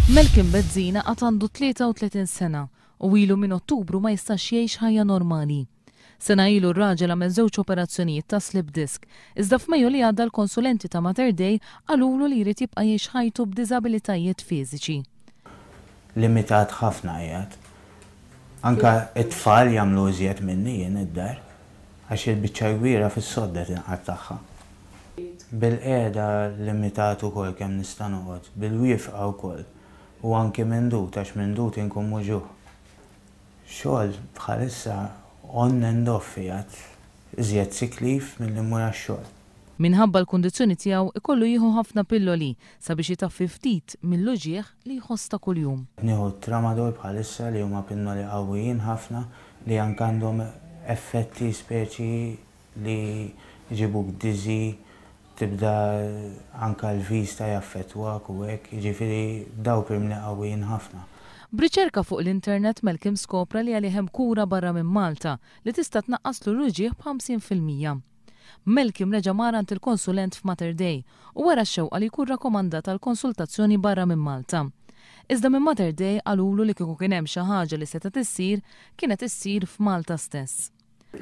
Malcolm Bezzina għad għandu 33 sena u ilu minn Ottubru ma jistax jgħix ħajja normali. Sena ilu r-raġel għamel żewġ operazzjonijiet ta' slip disc, iżda f'Mejju li għadda l-konsulenti ta' Mater Dei qalulu li jrid jibqa' jgħix ħajtu b'diżabilitajiet fiżiċi. Limitat ħafna qiegħed. Anke t-tfal jagħmlu iżjed minni jien id-dar għax il-biċċa l-kbira fis-sodda tinqattagħha. Bilqiegħda limitat ukoll kemm nista' noqgħod, bil-wieqfa wkoll u anki mindud għax mindud inkun muġugħ. Xogħol bħalissa on and off qiegħed, iżjed sick leave milli mmur għax-xogħol. Minħabba l-kundizzjoni tiegħu ikollu jieħu ħafna pilloli sabiex itaffi ftit mill-uġigħ li jħoss ta' kuljum. Nieħu t-tramadol bħalissa li huma pinnoli qawwijin ħafna li anke għandhom effetti speċi li jġibuk dizzy, tibda anke l-vista jaffettwak u hekk, jiġifieri daw pirmli qawwijin ħafna. B'riċerka fuq l-internet Malcolm skopra li għalih hemm kura barra minn Malta li tista' tnaqqaslu l-uġigħ b'50%. Malcolm reġa' mar għand il-konsulent f'Mater Dei u wera x-xewqa li jkun rakkomandat għal konsultazzjoni barra minn Malta. Iżda minn Mater Dei qalulu li kieku kien hemm xi ħaġa li setgħet issir, kienet issir f'Malta stess.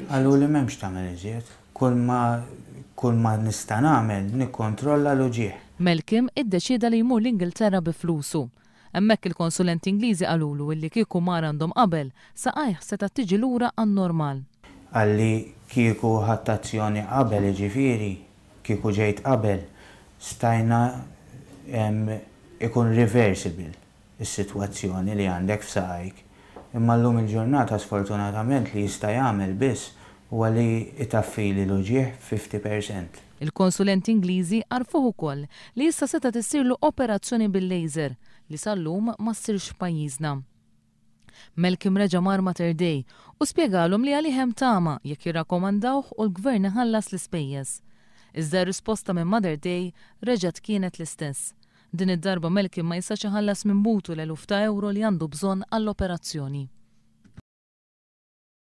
Qaluli m'hemmx tagħmel iżjed. Kull ma kull ma nista' nagħmel nikkontrolla l-uġigħ. Malcolm iddeċieda li jmur l-Ingilterra bi flusu. Hemmhekk il-konsulenti Ingliżi qalulu illi kieku mar għandhom qabel, saqajh setgħet tiġi lura għan-normal. Qalli kieku ħadt azzjoni qabel jiġifieri kieku ġejt qabel stajna ikun reversible. is-sitwazzjoni li għandek f'saqajk. Imma llum il-ġurnata sfortunatament li jista' jagħmel biss huwa li jtaffili l-uġigħ 50%. Il-konsulenti Ingliżi għarrfuh ukoll li issa setgħet issirlu operazzjoni bil-laser li sal-lum ma ssirx f'pajjiżna. Malcolm reġa' mar Mater Dei u spjegalhom li għalih hemm tama jekk jirrakkomandawh u l-Gvern iħallas l-ispejjeż. Iżda r-risposta minn Mater Dei reġgħet kienet l-istess. Din id-darba Malcolm ma jistax iħallas minn butu l-eluf ta' ewro li għandu bżonn għall-operazzjoni.